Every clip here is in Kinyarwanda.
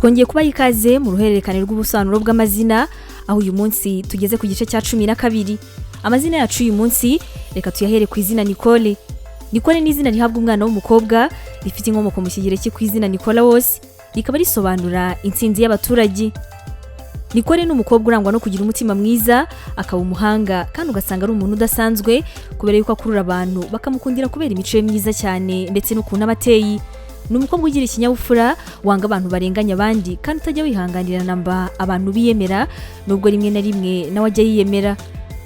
Twongeye kubaha ikaze mu ruhererekane rw'ubusobanuro bw'amazina, aho uyu munsi tugeze ku gice cya 12. Amazina yacu uyu munsi reka tuyahere ku izina Nicole. Nicole ni izina rihabwa umwana w'umukobwa, rifite inkomoko mu Kigereki ku izina Nikolaos, rikaba risobanura intsinzi y'abaturage. Nicole ni umukobwa urangwa no kugira umutima mwiza, akaba umuhanga kandi ugasanga ari umuntu udasanzwe kubera yuko akurura abantu bakamukundira kubera imico ye myiza cyane ndetse n'ukuntu aba ateye. Ni umukobwa ugira ikinyabupfura, wanga abantu barenganya abandi kandi utajya wihanganira namba abantu biyemera, nubwo rimwe na rimwe nawe ajya yiyemera.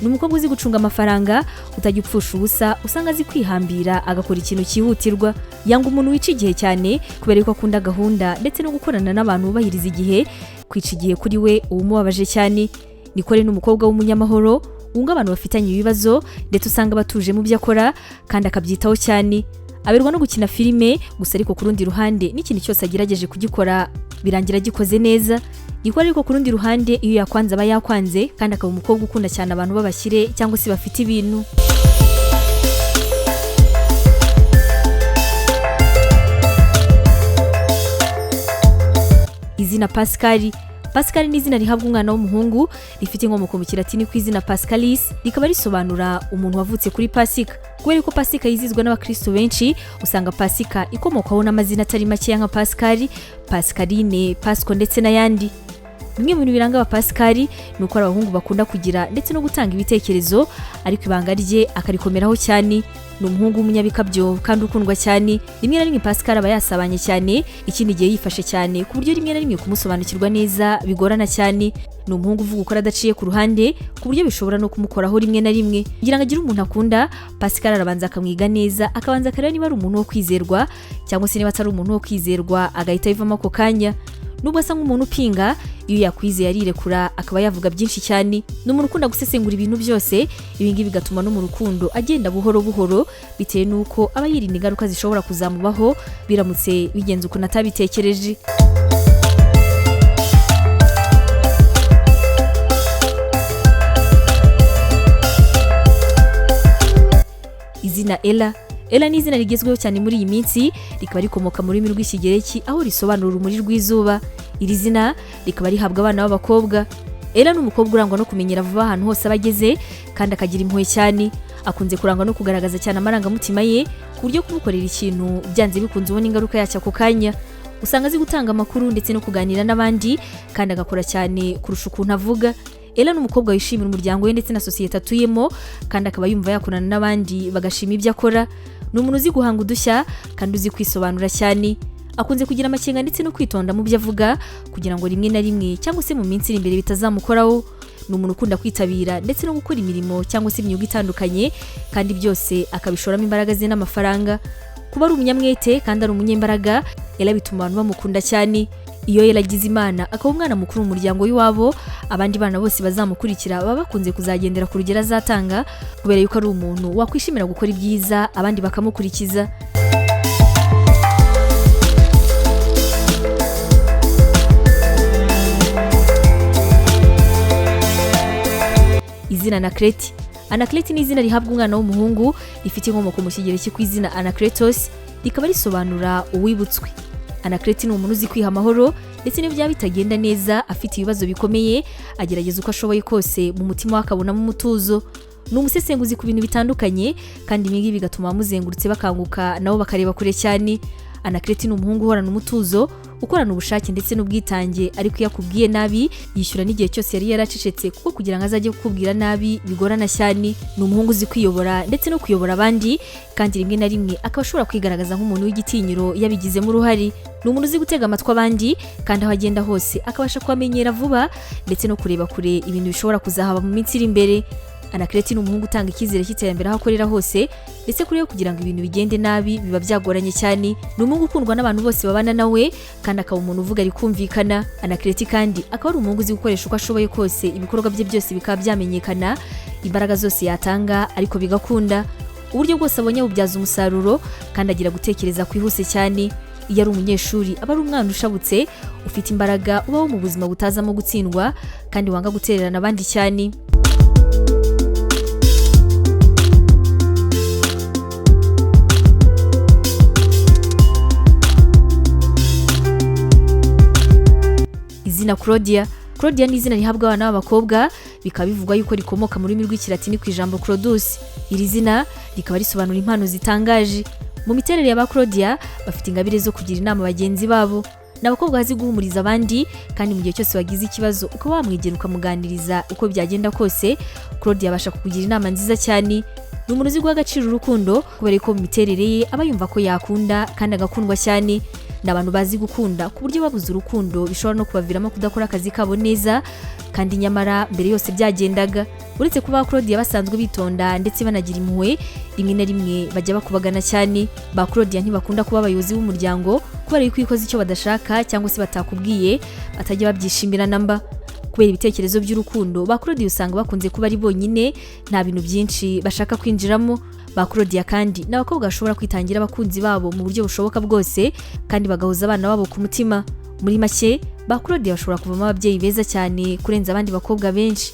Ni umukobwa uzi gucunga amafaranga, utajya upfusha ubusa, usanga azi kwihambira agakora ikintu cyihutirwa. Yanga umuntu wica igihe cyane kubera yuko akunda gahunda ndetse no gukorana n'abantu bubahiriza igihe. Kwica igihe kuri we uba umubabaje cyane. Nicole ni umukobwa w'umunyamahoro, wunga abantu bafitanye ibibazo ndetse usanga batuje mu byo akora kandi akabyitaho cyane. Aberwa no gukina filime gusa, ariko ku rundi ruhande n'ikintu cyose agerageje kugikora birangira agikoze neza. Nicole ariko ku rundi ruhande iyo yakwanze aba yakwanze, kandi akaba umukobwa ukunda cyane abantu b'abakire cyangwa se bafite ibintu. Izina Pascal. Pascal ni izina rihabwa umwana w'umuhungu, rifite inkomoko mu Kilatini ku izina Pascalis, rikaba risobanura umuntu wavutse kuri Pasika. Kubera ko Pasika yizihizwa n'abakristo benshi, usanga Pasika ikomokwaho n'amazina atari makeya nka Pascal, Pascaline, Pasco ndetse n'ayandi. Bimwe mu bintu biranga aba Pascal ni uko ari abahungu bakunda kugira ndetse no gutanga ibitekerezo, ariko ibanga rye akarikomeraho cyane. Ni umuhungu w'umunyabikabyo kandi ukundwa cyane. Rimwe na rimwe Pascal aba yasabanye cyane, ikindi gihe yifashe cyane ku buryo rimwe na rimwe kumusobanukirwa neza bigorana cyane. Ni umuhungu uvuga ukora adaciye ku ruhande, ku buryo bishobora no kumukoraho rimwe na rimwe. Kugira ngo agire umuntu akunda, Pascal arabanza akamwiga neza, akabanza akareba niba ari umuntu wo kwizerwa cyangwa se niba atari umuntu wo kwizerwa agahita abivamo ako kanya. Nubwo asa nk'umuntu upinga, iyo yakwizeye arirekura akaba yavuga byinshi cyane. Ni umuntu ukunda gusesengura ibintu byose, ibi ngibi bigatuma no mu rukundo agenda buhoro buhoro, bitewe n'uko aba yirinda ingaruka zishobora kuzamubaho biramutse bigenze ukuntu atabitekereje. Izina Ella. Ella ni izina rigezweho cyane muri iyi minsi, rikaba rikomoka mu rurimi rw'Ikigereki aho risobanura urumuri rw'izuba. Iri zina rikaba rihabwa abana b'abakobwa. Ella ni umukobwa urangwa no kumenyera vuba ahantu hose aba ageze kandi akagira impuhwe cyane. Akunze kurangwa no kugaragaza cyane amarangamutima ye, ku buryo kumukorera ikintu byanze bikunze ubona ingaruka yacyo ako kanya. Usanga azi gutanga amakuru ndetse no kuganira n'abandi, kandi agakora cyane kurusha ukuntu avuga. Ella ni umukobwa wishimira umuryango we ndetse na sosiyete atuyemo, kandi akaba yumva yakorana n'abandi bagashima ibyo akora. Ni umuntu uzi guhanga udushya kandi uzi kwisobanura cyane. Akunze kugira amakenga ndetse no kwitonda mu byo avuga, kugira ngo rimwe na rimwe cyangwa se mu minsi iri imbere bitazamukoraho. Ni umuntu ukunda kwitabira ndetse no gukora imirimo cyangwa se imyuga itandukanye, kandi byose akabishoramo imbaraga ze n'amafaranga. Kuba ari umunyamwete kandi ari umunyembaraga, Ella bituma abantu bamukunda cyane. Iyo Ella agize Imana akaba umwana mukuru mu muryango w'iwabo, abandi bana bose bazamukurikira baba bakunze kuzagendera ku rugero azatanga, kubera yuko ari umuntu wakwishimira gukora ibyiza abandi bakamukurikiza. Izina Anakreti. Anakreti ni izina rihabwa umwana w'umuhungu, rifite inkomoko mu Kigereki ku izina Anakretos, rikaba risobanura uwibutswe. Anakreti ni umuntu uzi kwiha amahoro, ndetse n'iyo byaba bitagenda neza afite ibibazo bikomeye, agerageza uko ashoboye kose mu mutima we akabonamo umutuzo. Ni umusesenguzi ku bintu bitandukanye, kandi ibi ngibi bigatuma abamuzengurutse bakanguka nabo bakareba kure cyane. Anakreti ni umuhungu uhorana umutuzo, ukorana ubushake ndetse n'ubwitange, ariko iyo akubwiye nabi yishyura n'igihe cyose yari yaracecetse, kuko kugira ngo azajye kukubwira nabi bigorana cyane. Ni umuhungu uzi kwiyobora ndetse no kuyobora abandi, kandi rimwe na rimwe akaba ashobora kwigaragaza nk'umuntu w'igitinyiro yabigizemo uruhare. Ni umuntu uzi gutega amatwi abandi, kandi aho agenda hose akabasha kubamenyera vuba ndetse no kureba kure ibintu bishobora kuzahaba mu minsi iri imbere. Anakreti ni umuhungu utanga icyizere cy'iterambere aho akorera hose, ndetse kuri we kugira ngo ibintu bigende nabi biba byagoranye cyane. Ni umuhungu ukundwa n'abantu bose babana nawe, kandi akaba umuntu uvuga rikumvikana. Anakreti kandi akaba ari umuhungu uzi gukoresha uko ashoboye kose ibikorwa bye byose bikaba byamenyekana, imbaraga zose yatanga ariko bigakunda. Uburyo bwose abonye abubyaza umusaruro, kandi agira gutekereza kwihuse cyane. Iyo ari umunyeshuri aba ari umwana ushabutse, ufite imbaraga, ubaho mu buzima butazamo gutsindwa kandi wanga gutererana abandi cyane. Izina Claudia. Claudia ni izina rihabwa abana b'abakobwa, bikaba bivugwa yuko rikomoka mu rurimi rw'Ikilatini ku ijambo Claudus. Iri zina rikaba risobanura impano zitangaje. Mu miterere ya ba Claudia, bafite ingabire zo kugira inama bagenzi babo. Ni abakobwa bazi guhumuriza abandi, kandi mu gihe cyose wagize ikibazo ukaba wamwegera ukamuganiriza, uko byagenda kose Claudia abasha kukugira inama nziza cyane. Ni umuntu uzi guha agaciro urukundo, kubera ko mu miterere ye aba yumva ko yakunda kandi agakundwa cyane. Ni abantu bazi gukunda ku buryo babuze urukundo bishobora no kubaviramo kudakora akazi kabo neza, kandi nyamara mbere yose byagendaga. Uretse kuba Claudia basanzwe bitonda ndetse banagira impuhwe, rimwe na rimwe bajya bakubagana cyane. Ba Claudia ntibakunda kuba abayobozi b'umuryango, kubera yuko iyo ukoze icyo badashaka cyangwa se batakubwiye batajya babyishimira namba. Kubera ibitekerezo by'urukundo, ba Claudia usanga bakunze kuba ari bonyine, nta bintu byinshi bashaka kwinjiramo. Ba Claudia kandi ni abakobwa bashobora kwitangira abakunzi babo mu buryo bushoboka bwose, kandi bagahoza abana babo ku mutima. Muri make, ba Claudia bashobora kuvamo ababyeyi beza cyane kurenza abandi bakobwa benshi.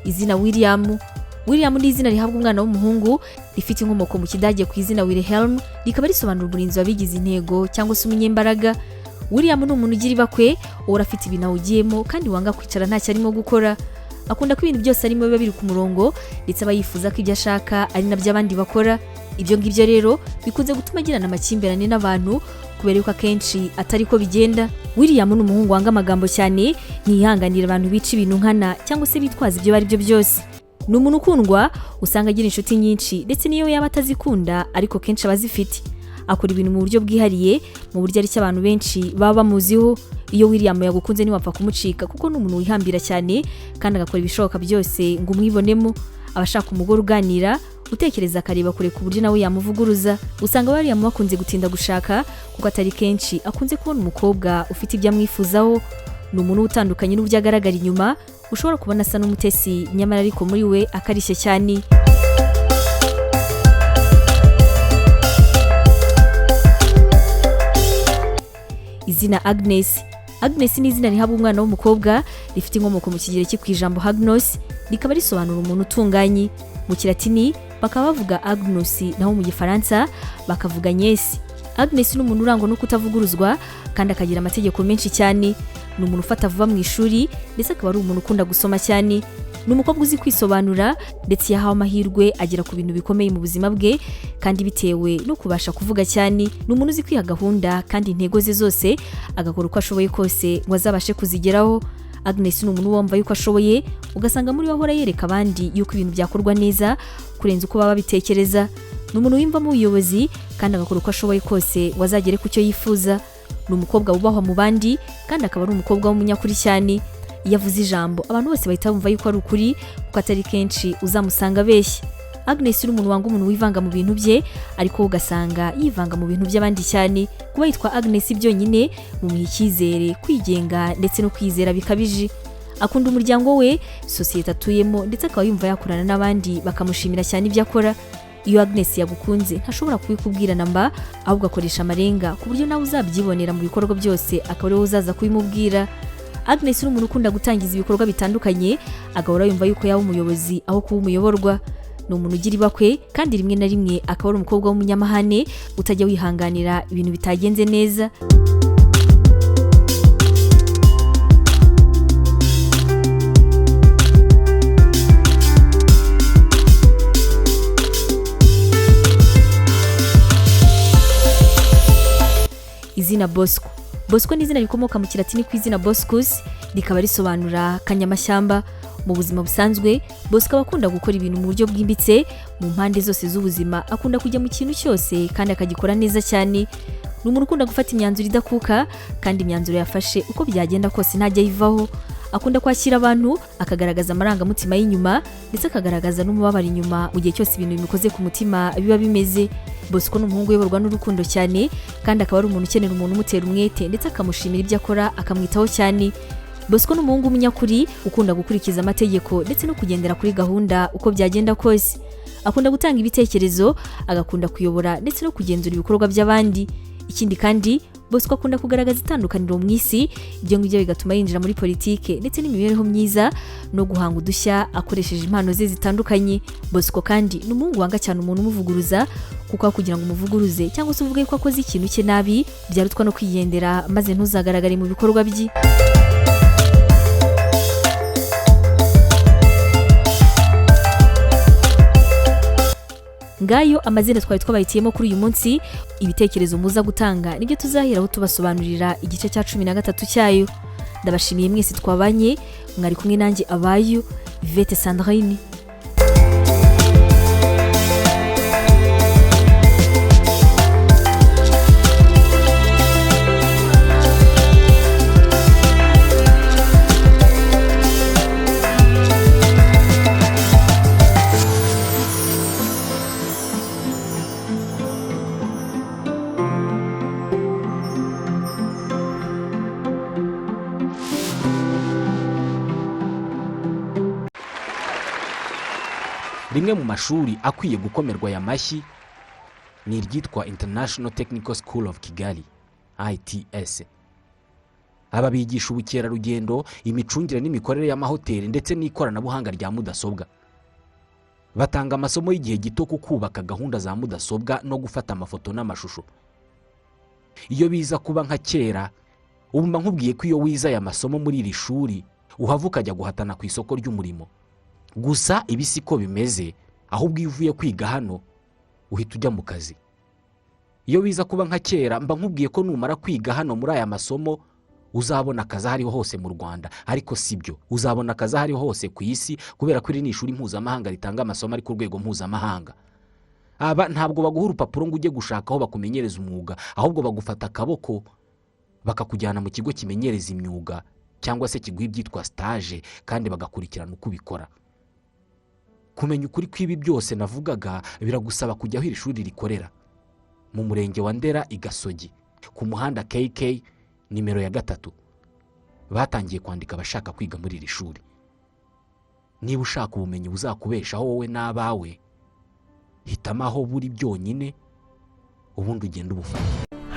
Izina William. William ni izina rihabwa umwana w'umuhungu, rifite inkomoko mu Kidage ku izina Wilhelm, rikaba risobanura umurinzi wabigize intego cyangwa se umunyembaraga. William ni umuntu ugira ibakwe, uhora afite ibintu awugiyemo kandi wanga kwicara ntacyo arimo gukora. Akunda ko ibintu byose arimo biba biri ku murongo, ndetse aba yifuza ko ibyo ashaka ari nabyo abandi bakora. Ibyo ngibyo rero bikunze gutuma agirana amakimbirane n'abantu, kubera yuko akenshi atari ko bigenda. William ni umuhungu wanga amagambo cyane, ntiyihanganira abantu bica ibintu nkana cyangwa se bitwaza ibyo bari byo byose. Ni umuntu ukundwa, usanga agira inshuti nyinshi, ndetse n'iyo yaba atazikunda ariko kenshi aba azifite. Akora ibintu mu buryo bwihariye, mu buryo aricyo abantu benshi baba bamuziho. Iyo William yagukunze ntiwapfa kumucika, kuko ni umuntu wihambira cyane kandi agakora ibishoboka byose ngo umwibonemo. Aba ashaka umugore uganira, utekereza akareba kure ku buryo nawe yamuvuguruza. Usanga William bakunze gutinda gushaka, kuko atari kenshi akunze kubona umukobwa ufite ibyo amwifuzaho. Ni umuntu utandukanye n'uburyo agaragara inyuma, ushobora kubona asa n'umutesi nyamara ariko muri we akarishye cyane. Izina Agnes. Agnes ni izina rihabwa umwana w'umukobwa, rifite inkomoko mu Kigereki ku ijambo Hagnos, rikaba risobanura umuntu utunganye. Mu Kilatini bakaba bavuga Agnus, naho mu Gifaransa bakavuga Agnes. Agnes ni umuntu urangwa no kutavuguruzwa kandi akagira amategeko menshi cyane. Ni umuntu ufata vuba mu ishuri, ndetse akaba ari umuntu ukunda gusoma cyane. Ni umukobwa uzi kwisobanura, ndetse yahawe amahirwe agera ku bintu bikomeye mu buzima bwe, kandi bitewe no kubasha kuvuga cyane. Ni umuntu uzi kwiha gahunda, kandi intego ze zose agakora uko ashoboye kose ngo azabashe kuzigeraho. Agnes ni umuntu wumva yuko ashoboye, ugasanga muri we ahora yereka abandi yuko ibintu byakorwa neza kurenza uko baba babitekereza. Ni umuntu wiyumvamo ubuyobozi kandi agakora uko ashoboye kose ngo azagere ku cyo yifuza. Ni umukobwa wubahwa mu bandi, kandi akaba ari umukobwa w'umunyakuri cyane. Iyo avuze ijambo abantu bose bahita bumva yuko ari ukuri, kuko atari kenshi uzamusanga abeshya. Agnes ni umuntu wanga umuntu wivanga mu bintu bye, ariko ugasanga yivanga mu bintu by'abandi cyane. Kuba yitwa Agnes byonyine bumuha icyizere, kwigenga ndetse no kwizera bikabije. Akunda umuryango we, sosiyete atuyemo, ndetse akaba yumva yakorana n'abandi bakamushimira cyane ibyo akora. Iyo Agnes yagukunze ntashobora kubikubwira namba, ahubwo akoresha amarenga ku buryo nawe uzabyibonera mu bikorwa byose, akaba ariwe uzaza kubimubwira. Agnes ni umuntu ukunda gutangiza ibikorwa bitandukanye, agahora yumva yuko yaba umuyobozi aho kuba umuyoborwa. Ni umuntu ugira ibakwe, kandi rimwe na rimwe akaba ari umukobwa w'umunyamahane utajya wihanganira ibintu bitagenze neza. Izina Bosco. Bosco ni izina rikomoka mu Kilatini ku izina Boscus, rikaba risobanura kanyamashyamba. Mu buzima busanzwe, Bosco aba akunda gukora ibintu mu buryo bwimbitse mu mpande zose z'ubuzima, akunda kujya mu kintu cyose kandi akagikora neza cyane. Ni umuntu ukunda gufata imyanzuro idakuka, kandi imyanzuro yafashe uko byagenda kose ntajya ayivaho. Akunda kwakira abantu, akagaragaza amarangamutima y'inyuma, ndetse akagaragaza n'umubabaro inyuma mu gihe cyose ibintu bimukoze ku mutima biba bimeze. Bosco ni umuhungu uyoborwa n'urukundo cyane, kandi akaba ari umuntu ukenera umuntu umutera umwete, ndetse akamushimira ibyo akora, akamwitaho cyane. Bosco ni umuhungu w'umunyakuri, ukunda gukurikiza amategeko ndetse no kugendera kuri gahunda uko byagenda kose. Akunda gutanga ibitekerezo, agakunda kuyobora ndetse no kugenzura ibikorwa by'abandi. Ikindi kandi, Bosco akunda kugaragaza itandukaniro mu isi, ibyo ngibyo bigatuma yinjira muri politike ndetse n'imibereho myiza no guhanga udushya akoresheje impano ze zitandukanye. Bosco kandi ni umuhungu wanga cyane umuntu umuvuguruza, kuko aho kugira ngo umuvuguruze cyangwa se uvuge ko akoze ikintu cye nabi, byarutwa no kwigendera maze ntuzagaragare mu bikorwa bye. Ngayo amazina twari twabahitiyemo kuri uyu munsi. Ibitekerezo muza gutanga nibyo tuzaheraho tubasobanurira igice cya 13 cyayo. Ndabashimiye mwese twabanye, mwari kumwe nanjye Abayo Yvette Sandrine. Rimwe mu mashuri akwiye gukomerwa aya mashyi ni iryitwa International Technical School of Kigali, ITS. Aba bigisha ubukerarugendo, imicungire n'imikorere y'amahoteli ndetse n'ikoranabuhanga rya mudasobwa. Batanga amasomo y'igihe gito ku kubaka gahunda za mudasobwa no gufata amafoto n'amashusho. Iyo biza kuba nka kera, ubu mba nkubwiye ko iyo wize aya masomo muri iri shuri uhava ukajya guhatana ku isoko ry'umurimo. Gusa ibi siko bimeze, ahubwo iyo uvuye kwiga hano uhita ujya mu kazi. Iyo biza kuba nka kera, mba nkubwiye ko numara kwiga hano muri aya masomo uzabona akazi aho ariho hose mu Rwanda, ariko si byo, uzabona akazi aho ariho hose ku isi, kubera ko iri ni ishuri mpuzamahanga ritanga amasomo ari ku rwego mpuzamahanga. Aba ntabwo baguha urupapuro ngo ujye gushaka aho bakumenyereza umwuga, ahubwo bagufata akaboko bakakujyana mu kigo kimenyereza imyuga cyangwa se kiguha ibyitwa stage, kandi bagakurikirana uko ubikora. Kumenya ukuri kw'ibi byose navugaga biragusaba kujya aho iri shuri rikorera, mu murenge wa Ndera i Gasogi, ku muhanda KK nimero ya 3. Batangiye kwandika abashaka kwiga muri iri shuri. Niba ushaka ubumenyi buzakubeshaho wowe n'abawe, hitamo aho buri byonyine, ubundi ugende ubufata.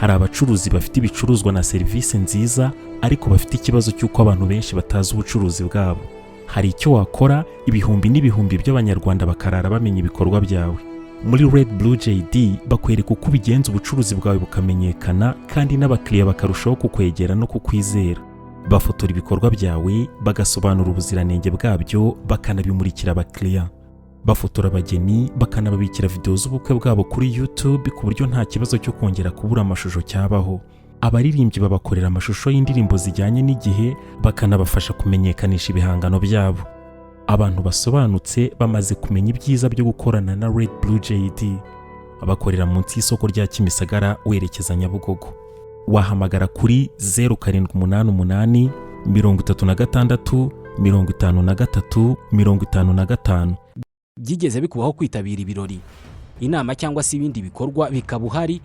Hari abacuruzi bafite ibicuruzwa na serivisi nziza, ariko bafite ikibazo cy'uko abantu benshi batazi ubucuruzi bwabo. Hari icyo wakora ibihumbi n'ibihumbi by'Abanyarwanda bakarara bamenya ibikorwa byawe. Muri Red Blue JD bakwereka uko ubigenza ubucuruzi bwawe bukamenyekana, kandi n'abakiriya bakarushaho kukwegera no kukwizera. Bafotora ibikorwa byawe, bagasobanura ubuziranenge bwabyo, bakanabimurikira abakiriya. Bafotora abageni, bakanababikira videwo z'ubukwe bwabo kuri YouTube, ku buryo nta kibazo cyo kongera kubura amashusho cyabaho. Abaririmbyi babakorera amashusho y'indirimbo zijyanye n'igihe, bakanabafasha kumenyekanisha ibihangano byabo. Abantu basobanutse bamaze kumenya ibyiza byo gukorana na Red Blue JD. Bakorera munsi y'isoko rya Kimisagara werekeza Nyabugogo. Wahamagara kuri 0788 36 53 55. Byigeze bikubaho kwitabira ibirori, inama cyangwa se ibindi bikorwa, bikaba uhari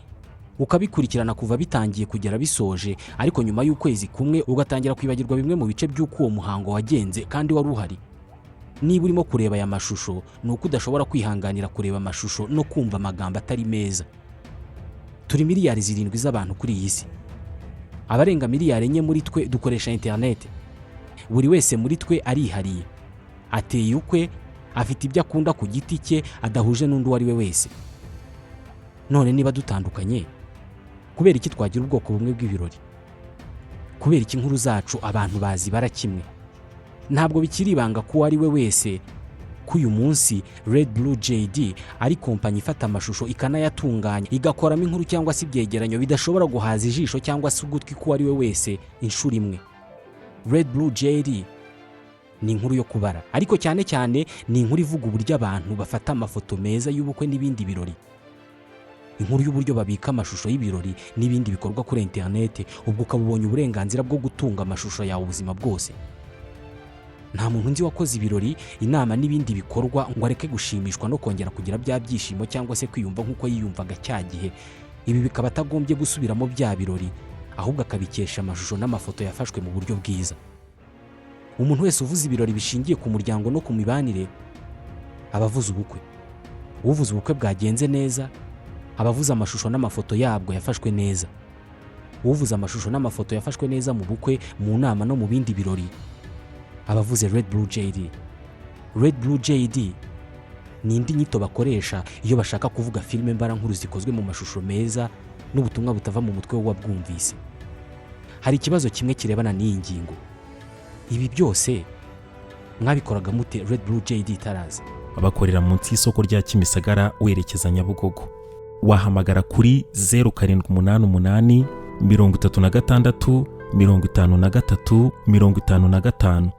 ukabikurikirana kuva bitangiye kugera bisoje, ariko nyuma y'ukwezi kumwe ugatangira kwibagirwa bimwe mu bice by'uko uwo muhango wagenze kandi wari uhari? Niba urimo kureba aya mashusho, ni uko udashobora kwihanganira kureba amashusho no kumva amagambo atari meza. Turi miliyari 7 z'abantu kuri iyi si. Abarenga miliyari 4 muri twe dukoresha interineti. Buri wese muri twe arihariye, ateye ukwe, afite ibyo akunda ku giti cye adahuje n'undi uwo ari we wese. None niba dutandukanye, kubera iki twagira ubwoko bumwe bw'ibirori? Kubera iki inkuru zacu abantu bazibara kimwe? Ntabwo bikiri ibanga ko uwo ari we wese ko uyu munsi Red Blue JD ari kompanyi ifata amashusho ikanayatunganya, igakoramo inkuru cyangwa se ibyegeranyo bidashobora guhaza ijisho cyangwa se ugutwi k'uwo ari we wese inshuro imwe. Red Blue JD ni inkuru yo kubara, ariko cyane cyane ni inkuru ivuga uburyo abantu bafata amafoto meza y'ubukwe n'ibindi birori, inkuru y'uburyo babika amashusho y'ibirori n'ibindi bikorwa kuri interineti, ubwo ukaba ubonye uburenganzira bwo gutunga amashusho yawe ubuzima bwose. Nta muntu nzi wakoze ibirori, inama n'ibindi bikorwa ngo areke gushimishwa no kongera kugira bya byishimo cyangwa se kwiyumva nk'uko yiyumvaga cya gihe. Ibi bikaba atagombye gusubiramo bya birori, ahubwo akabikesha amashusho n'amafoto yafashwe mu buryo bwiza. Umuntu wese uvuze ibirori bishingiye ku muryango no ku mibanire aba avuze ubukwe. Uvuze ubukwe bwagenze neza Abavuze amashusho n'amafoto yabwo yafashwe neza. Uvuze amashusho n'amafoto yafashwe neza mu bukwe, mu nama no mu bindi birori, abavuze Red Blue JD. Red Blue JD ni indi nyito bakoresha iyo bashaka kuvuga filime mbarankuru zikozwe mu mashusho meza n'ubutumwa butava mu mutwe w'uwabwumvise. Hari ikibazo kimwe kirebana n'iyi ngingo: ibi byose mwabikoraga mute Red Blue JD itaraza? Bakorera munsi y'isoko rya Kimisagara werekeza Nyabugogo. Wahamagara kuri 0788 36 53 55.